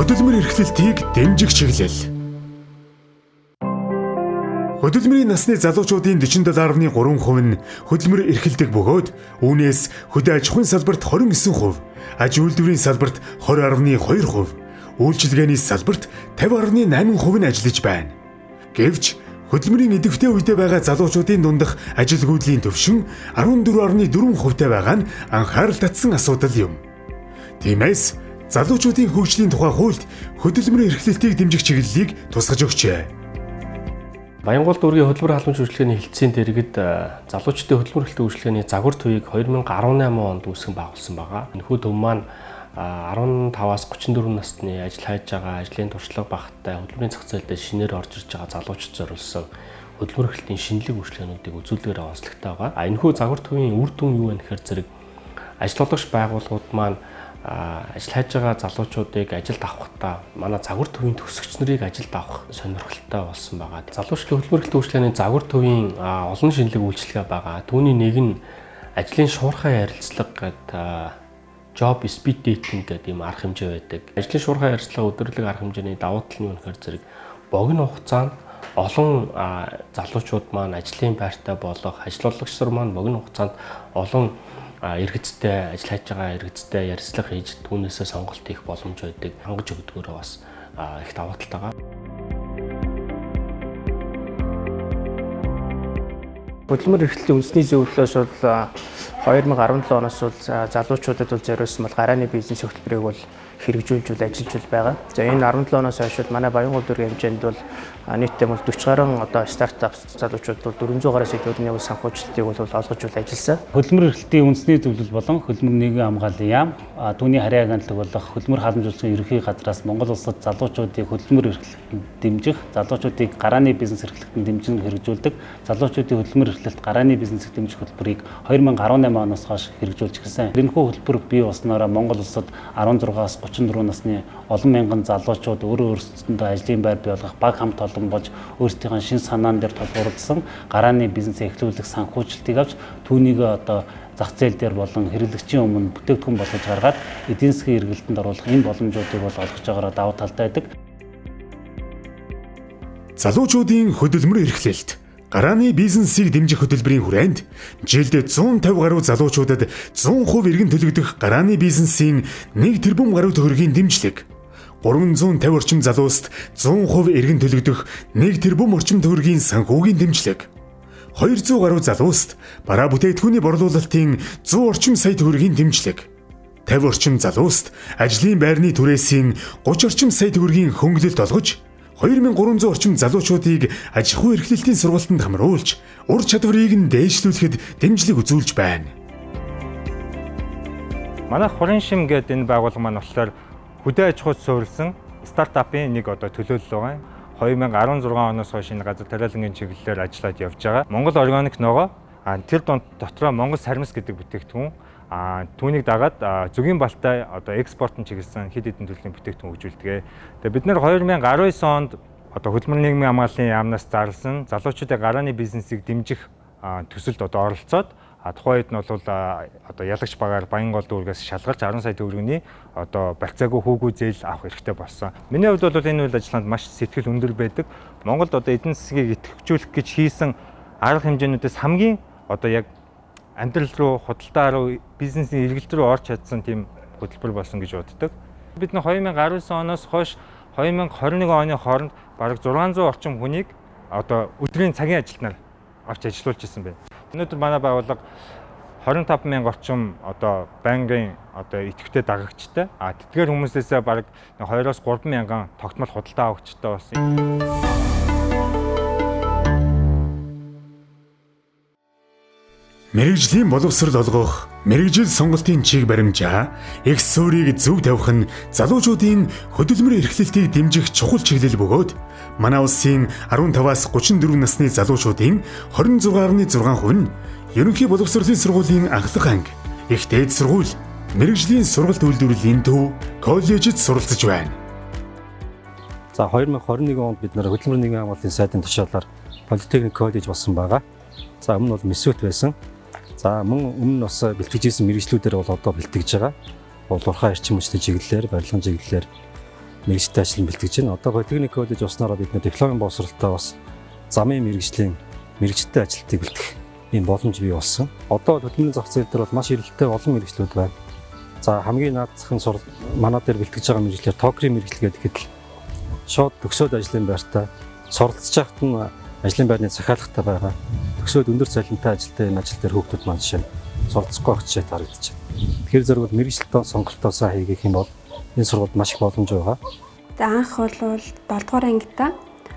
Хөдөлмөр эрхлэлтийг дэмжих чиглэл. Хөдөлмөрийн насны залуучуудын 47.3% нь хөдөлмөр эрхэлдэг бөгөөд үүнээс хөдөө аж ахуйн салбарт 29%, аж үйлдвэрийн салбарт 20.2%, үйлчилгээний салбарт 50.8% нь ажиллаж байна. Гэвч хөдөлмөрийн идэвхтэй үедээ байгаа залуучуудын дундах ажилгүйдлийн түвшин 14.4%-тай байгаа нь анхаарал татсан асуудал юм. Тиймээс залуучуудын хөгжлийн тухай хуульд хөдөлмөрийн эрхлэлтийг дэмжих чиглэлийг тусгаж өгчээ. Баянгол дүүргийн хөдөлмөр халамж үйлчилгээний хэлтсийн дэргэд залуучдын хөдөлмөр эрхлэлтийн үйлчилгээний загвар төвийг 2018 онд үүсгэн байгуулсан байгаа. Энэхүү төв маань 15-аас 34 насны ажил хайж байгаа, ажлын туршлага багатай, хөдөлмөрийн зах зээлд шинээр орж ирж байгаа залуучууд зориулсан хөдөлмөр эрхлэлтийн шинэлэг үйлчилгээнүүдийг үзүүлэхээр онцлогтой байгаа. Энэхүү загвар төвийн үр дүн юу вэ гэхээр зэрэг ажил олгогч байгууллагууд маань ажил хайж байгаа залуучуудыг ажилд авахдаа манай загвар төвийн төгсөгч нарыг ажилд авах сонирхолтой болсон байгаа. Залуучдын хөдөлмөр эрхлэлтийн үйлчилгээний загвар төвийн олон шинэлэг үйлчилгээ байгаа. Түүний нэг нь ажлын шуурхай ярилцлага гэдэг job speed dating гэдэг ийм арга хэмжээ байдаг. Ажлын шуурхай ярилцлага өдөрлөг арга хэмжээний давуу тал нь юу гэхээр зэрэг богино хугацаанд олон залуучууд маань ажлын байртай болох, ажиллуулагч нар маань богино хугацаанд олон иргэдтэй, ажил хайж байгаа иргэдтэй ярилцлага хийж түүнээсээ сонголт хийх боломж байдаг. Хангаж өгдгөөрөө бас их давуу талтай байгаа. Хөдөлмөр эрхлэлтийн үндэсний зөвлөлөөс бол 2017 оноос бол залуучуудад бол зориулсан бол гарааны бизнес хөтөлбөрийг бол хэрэгжүүлж бол ажиллаж бол байгаа. За, энэ 17 оноос хойш бол манай Баянгол дүүргийн хэмжээнд бол нийтдээ бол 40 гаруй одоо стартап залуучууд бол 400 гаруй сэдвүүдний бол санхүүжилтийг бол олгож бол ажилласан. Хөдөлмөр эрхлэлтийн үндэсний зөвлөл болон Хөдөлмөр нийгмийн хамгааллын яам, түүний харийн агентлаг болох Хөдөлмөр халамж үйлчилгээний ерөнхий газраас Монгол улсад залуучуудыг хөдөлмөр эрхлэлтэнд дэмжих, залуучуудыг гарааны бизнес эрхлэлтэнд дэмжин хэрэгжүүлдэг, залуучуудын хөдөлмөр эрхлэлт гарааны бизнесийг дэмжих хөтөлбөрийг 2018 оноос хойш хэрэгжүүлж эхэлсэн. Энэхүү хөтөлбөр бий болсноороо Монгол улсад 16-аас 34 насны олон мянган залуучууд өөрөө өөрсдөндөө ажлын байр бий болгох, баг хамт олон болж өөрсдийнхөө шин санаан дээр тулгуурласан гарааны бизнесээ эхлүүлэх санхүүжилтийг авч, түүнийг одоо зах зээл дээр болон хэрэглэгчийн өмнө бүтээгдэхүүн болгож гаргаад эдийн засгийн эргэлтэнд оруулах энэ боломжуудыг бол олгож байгаараа давуу талтай байдаг. Залуучуудын хөдөлмөр эрхлэлт гарааны бизнесийг дэмжих хөтөлбөрийн хүрээнд жилд 150 гаруй залуучуудад 100% эргэн төлөгдөх гарааны бизнесийн 1 тэрбум гаруй төгрөгийн дэмжлэг, 350 орчим залууст 100% эргэн төлөгдөх 1 тэрбум орчим төгрөгийн санхүүгийн дэмжлэг, 200 гаруй залууст бараа бүтээгдэхүүний борлуулалтын 100 орчим сая төгрөгийн дэмжлэг, 50 орчим залууст ажлын байрны түрээсийн 30 орчим сая төгрөгийн хөнгөлөлт олгож, 2300 орчим залуучуудыг аж ахуй эрхлэлтийн сургалтанд хамруулж ур чадварыг нь дээшлүүлэхэд дэмжлэг үзүүлж байна. Манай Хурын шим гэдэг энэ байгууллага маань болохоор хөдөө аж ахуйд суурилсан стартапын нэг одоо төлөөлөл байгаа. 2016 оноос хойш энэ газар тариалангийн чиглэлээр ажиллаад явж байгаа. Монгол органик ногоо, тэр дунд дотроо Монгол сармис гэдэг бүтээгдэхүүн, түүнийг дагаад зөгийн балтай одоо экспортын чиглэсэн хэд хэдэн төрлийн бүтээгдэхүүн хөгжүүлдэг. Тэгээ бид нар 2019 онд одоо Хөдөлмөр нийгмийн хамгааллын яамнаас зарласан залуучуудын гарааны бизнесийг дэмжих төсөлд одоо оролцоод, тухайн үед нь бол одоо ялагч багаар Баянгол дүүргээс шалгарч 10 сая төгрөгийн одоо барьцаагүй хүүгүй зээл авах эрхтэй болсон. Миний хувьд бол энэ үйл ажиллагаанд маш сэтгэл өндөр байдаг. Монголд одоо эдийн засгийг идэвхжүүлэх гэж хийсэн арга хэмжээнүүдээс хамгийн одоо яг амьдрал руу, худалдаа руу, бизнесийн эргэлт рүү орж чадсан тийм хөтөлбөр болсон гэж боддог. Бид нар 2019 оноос хойш 2021 оны хооронд бараг 600 орчим хүнийг одоо өдрийн цагийн ажилтнаар авч ажиллуулж ирсэн байна. Өнөөдөр манай байгууллага 25 мянга орчим одоо байнгын одоо идэвхтэй дагагчтай. Тэдгээр хүмүүсээсээ бараг 2-оос 3 мянган тогтмол худалдаа авагчтай болсон. Мэргэжлийн боловсрол олгох, мэргэжил сонголтын чиг баримжаа, эх суурийг зөв тавих нь залуучуудын хөдөлмөр эрхлэлтийг дэмжих чухал чиглэл бөгөөд манай улсын 15-аас 34 насны залуучуудын 26.6% нь ерөнхий боловсролын сургуулийн ахлах анги, их дээд сургууль, мэргэжлийн сургалт үйлдвэрлэлийн төв, коллежид суралцж байна. За, 2021 онд бид нар Хөдөлмөр нийгмийн хамгааллын сайдын тушаалаар Политехник коллеж болсон байгаа. За, өмнө бол МСҮТ байсан. За, мөн өмнө нь бас бэлтгэж ирсэн мэргэжлүүдээр бол одоо бэлтгэж байгаа. Бол урхаа эрчим хүчний чиглэлээр, барилгын чиглэлээр мэргэжилтэй ажил бэлтгэж байна. Одоо Политехник коллеж болсноороо бид нэр дипломын боловсролтой бас замын мэргэжлийн мэргэжилтэй ажилтныг бэлтгэх ийм боломж бий болсон. Одоо хөдөлмөрийн зах зээл дээр бол маш эрэлттэй олон мэргэжлүүд байна. За хамгийн наад зах нь манай дээр бэлтгэж байгаа мэргэжлээр токрын мэргэжил гэдэг л шууд төгсөөд ажлын байртай суралцж байхад нь ажлын байрны захиалгатай байгаа. Төгсөөд өндөр цалинтай ажилтай энэ ажил дээр хүүхдүүд маань жишээ нь суралцахгүй байх жишээ харагдаж байна. Тэгэхээр зэрэг бол мэргэжилтээ сонголтоо сайн хийх юм бол энэ сургуульд маш их боломж байгаа. За анх бол 7 дугаар ангидаа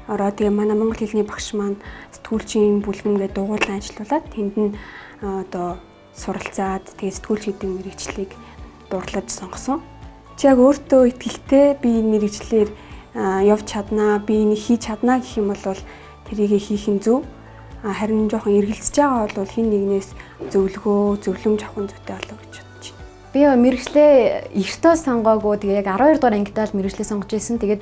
ороо тэгээ манай монгол хэлний багш маань сэтгүүлчийн бүлгэм гэдэг дугуулan ажиллаулаад тэнд нь одоо суралцаад тэгээ сэтгүүлч гэдэг мэргэжлийг дурлаж сонгосон. Чи яг өөртөө итгэлтэй би энэ мэргэжлээр явж чаднаа, би энийг хийж чаднаа гэх юм бол тэрийг хийх нь зөв. Харин жоохон эргэлзэж байгаа бол хин нэгнээс зөвлөгөө, зөвлөмж авах нь зүйтэй болов гэж бодож байна. Би мэргэжлээ эртөө сонгоогүй. Тэгээ яг 12 дугаар ангидаа л мэргэжлээ сонгож ирсэн. Тэгээд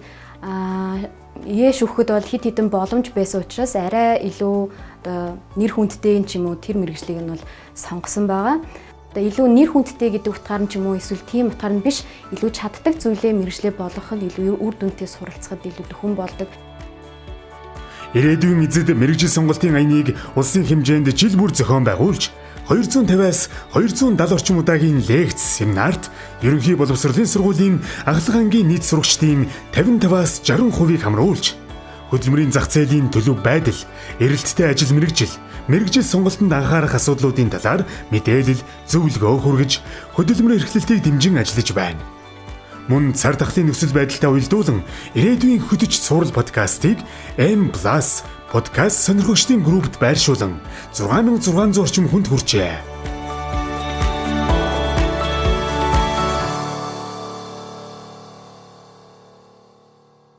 ээш өгөхөд бол хэд хэдэн боломж байсан учраас арай илүү одоо нэр хүндтэй ч юм уу тэр мэргэжлийг нь бол сонгосон байгаа. Одоо илүү нэр хүндтэй гэдэг утгаар нь ч юм уу эсвэл тийм утгаар нь биш, илүү чаддаг зүйлээ мэргэжлээ болгох нь илүү үр дүнтэй суралцахад илүү дөхөн болдог. Ирээдүйн эзэд мэргэжил сонголтын аяныг улсын хэмжээнд жил бүр зохион байгуулж 250-аас 270 орчим удаагийн лекц, семинарт ерөнхий боловсролын сургуулийн ахлах ангийн нийт сурагчдын 55-аас 60%-ийг хамруулж хөдөлмөрийн зах зээлийн төлөв байдал, эрэлттэй ажил мэргэжил, мэргэжил сонголтонд анхаарах асуудлуудын талаар мэдээлэл, зөвлөгөө хүргэж хөдөлмөрийн эрхлэлтийг дэмжин ажиллаж байна. Мөн цар тахлын нөхцөл байдалтай уялдуулан ирээдүйн хөтөч цуврал подкастыг M+ подкаст сонирхогчдын группт байршуулан 6600 орчим хүнд хүрчээ.